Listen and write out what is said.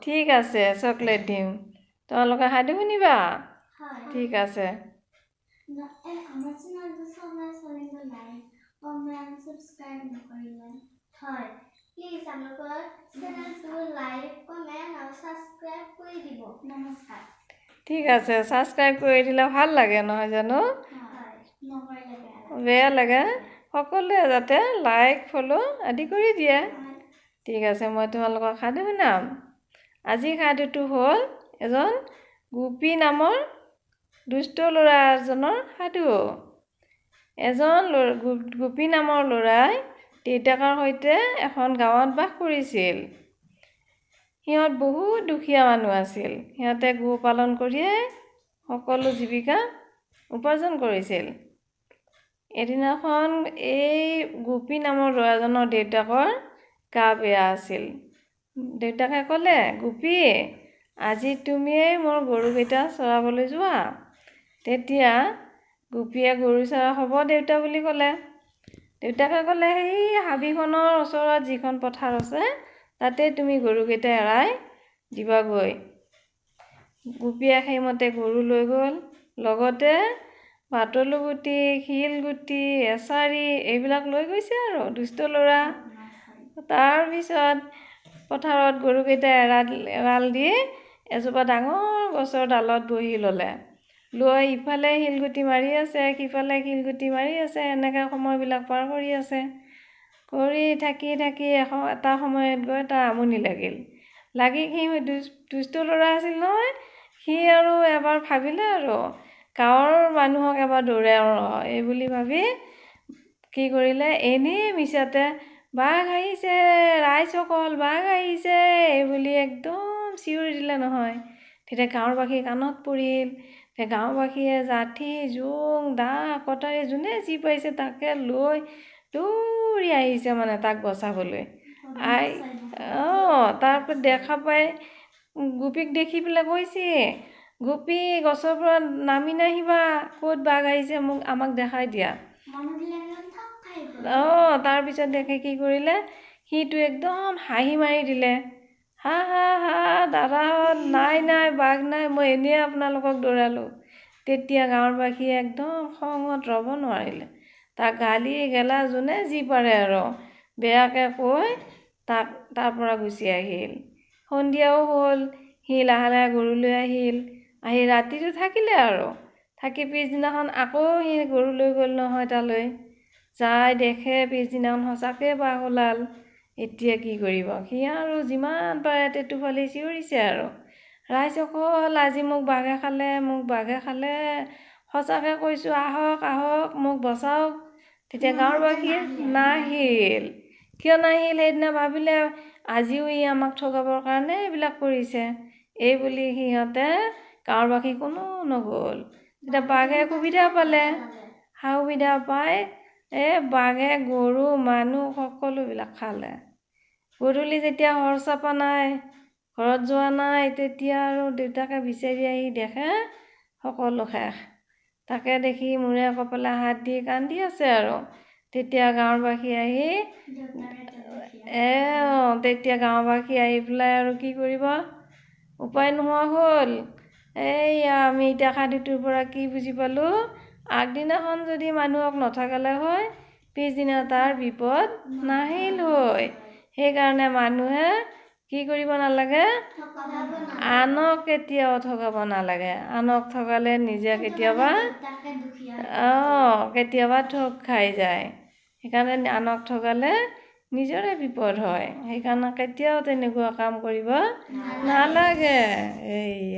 ঠিক আছে, চকলেট দিম। তোমালোকে সাধু শুনিবা? ঠিক আছে। আমাৰ চেনেলটো চলাই চলিব, লাইক, কমেণ্ট, ছাবস্ক্ৰাইব নকৰিলে হয়। প্লিজ আপোনালোকৰ চেনেলটো লাইক, কমেণ্ট আৰু ছাবস্ক্ৰাইব কৰি দিব। নমস্কাৰ। ঠিক আছে, ছাবস্ক্ৰাইব কৰি দিলে ভাল লাগে, নহয় জানো? নকৰিলে বেয়া লাগে। সকলোৱে যাতে লাইক, ফ'ল' আদি কৰি দিয়ে। ঠিক আছে, মই তোমালোকক সাধু শুনাম। আজি সাধুটো হ'ল এজন গোপী নামৰ দুষ্ট ল'ৰা এজনৰ সাধু। এজন গোপী নামৰ ল'ৰাই দেউতাকৰ সৈতে এখন গাঁৱত বাস কৰিছিল। সিহঁত বহুত দুখীয়া মানুহ আছিল। সিহঁতে গো পালন কৰিয়ে সকলো জীৱিকা উপাৰ্জন কৰিছিল। এদিনাখন এই গোপী নামৰ ল'ৰাজনৰ দেউতাকৰ গা বেয়া আছিল। দেউতাকে ক'লে, "গোপী, আজি তুমিয়েই মোৰ গৰুকেইটা চৰাবলৈ যোৱা।" তেতিয়া গোপীয়ে গৰু চৰা "হ'ব দেউতা" বুলি ক'লে। দেউতাকে ক'লে, "সেই হাবিখনৰ ওচৰত যিখন পথাৰ আছে, তাতে তুমি গৰুকেইটা এৰাই দিবাগৈ।" গোপীয়ে সেইমতে গৰু লৈ গ'ল। লগতে বাটলু গুটি, শিলগুটি, এচাৰি এইবিলাক লৈ গৈছে আৰু, দুষ্ট ল'ৰা। তাৰপিছত পথাৰত গৰুকেইটা এৰাল দি এজোপা ডাঙৰ গছৰ ডালত বহি ল'লে। লৈ ইফালে শিলগুটি মাৰি আছে, সিফালে শিলগুটি মাৰি আছে। এনেকৈ সময়বিলাক পাৰ কৰি আছে। কৰি থাকি থাকি এটা সময়ত গৈ তাৰ আমনি লাগিল। লাগি সি দুষ্ট ল'ৰা আছিল নহয়, সি আৰু এবাৰ ভাবিলে আৰু, গাঁৱৰ মানুহক এবাৰ দৌৰাই ৰ, এই বুলি ভাবি কি কৰিলে, এনেই মিছাতে "বাঘ আহিছে, ৰাইজসকল, বাঘ আহিছে" এই বুলি একদম চিঞৰি দিলে নহয়। তেতিয়া গাঁৱৰবাসীৰ কাণত পৰিল। তেতিয়া গাঁওবাসীয়ে যাঠি, জোং, দা, কটাৰী, যোনে যি পাইছে তাকে লৈ দৌৰি আহিছে মানে তাক বচাবলৈ। আই অঁ তাৰপৰা দেখা পাই গোপীক দেখি পেলাই কৈছে, "গোপী, গছৰ পৰা নামি নাহিবা। ক'ত বাঘ আহিছে মোক আমাক দেখাই দিয়া।" অঁ, তাৰপিছত দেখে কি কৰিলে, সিটো একদম হাঁহি মাৰি দিলে, "হা হা হা, দাদাহঁত, নাই নাই, বাঘ নাই, মই এনেই আপোনালোকক দৌৰালোঁ।" তেতিয়া গাঁৱৰবাসীয়ে একদম খঙত ৰ'ব নোৱাৰিলে। তাক গালি গেলা যোনে যি পাৰে আৰু বেয়াকৈ কৈ তাক তাৰ পৰা গুচি আহিল। সন্ধিয়াও হ'ল। সি লাহে লাহে গৰু লৈ আহিল। আহি ৰাতিটো থাকিলে আৰু থাকি পিছদিনাখন আকৌ সি গৰু লৈ গ'ল নহয় তালৈ। যাই দেখে পিছদিনাখন সঁচাকৈ বাঘ ওলাল। এতিয়া কি কৰিব সি? আৰু যিমান পাৰে টেটু ফালি চিঞৰিছে আৰু, "ৰাইজসকল, আজি মোক বাঘে খালে, মোক বাঘে খালে, সঁচাকৈ কৈছোঁ, আহক আহক, মোক বচাওক।" তেতিয়া গাঁৱৰবাসীয়ে নাহিল। কিয় নাহিল? সেইদিনা ভাবিলে, আজিও ই আমাক ঠগাবৰ কাৰণে এইবিলাক কৰিছে। এই বুলি সিহঁতে গাঁৱৰবাসী কোনো নগ'ল। তেতিয়া বাঘে সুবিধা পালে। সুবিধা পাই এই বাঘে গৰু, মানুহ সকলোবিলাক খালে। গধূলি যেতিয়া ঘৰ চপা নাই, ঘৰত যোৱা নাই, তেতিয়া আৰু দেউতাকে বিচাৰি আহি দেখে সকলো শেষ। তাকে দেখি মূৰে কপালে হাত দি কান্দি আছে আৰু তেতিয়া গাঁৱৰবাসী আহি তেতিয়া গাঁওবাসী আহি পেলাই আৰু কি কৰিব, উপায় নোহোৱা হ'ল। এইয়া আমি এতিয়া সাধুটোৰ পৰা কি বুজি পালোঁ? আগদিনাখন যদি মানুহক নঠগালে হয়, পিছদিনা তাৰ বিপদ নাহিল হয়। সেইকাৰণে মানুহে কি কৰিব নালাগে? আনক কেতিয়াও ঠগাব নালাগে। আনক ঠগালে নিজে কেতিয়াবা ঠগ খাই যায়। সেইকাৰণে আনক ঠগালে নিজৰে বিপদ হয়। সেইকাৰণে কেতিয়াও তেনেকুৱা কাম কৰিব নালাগে। এই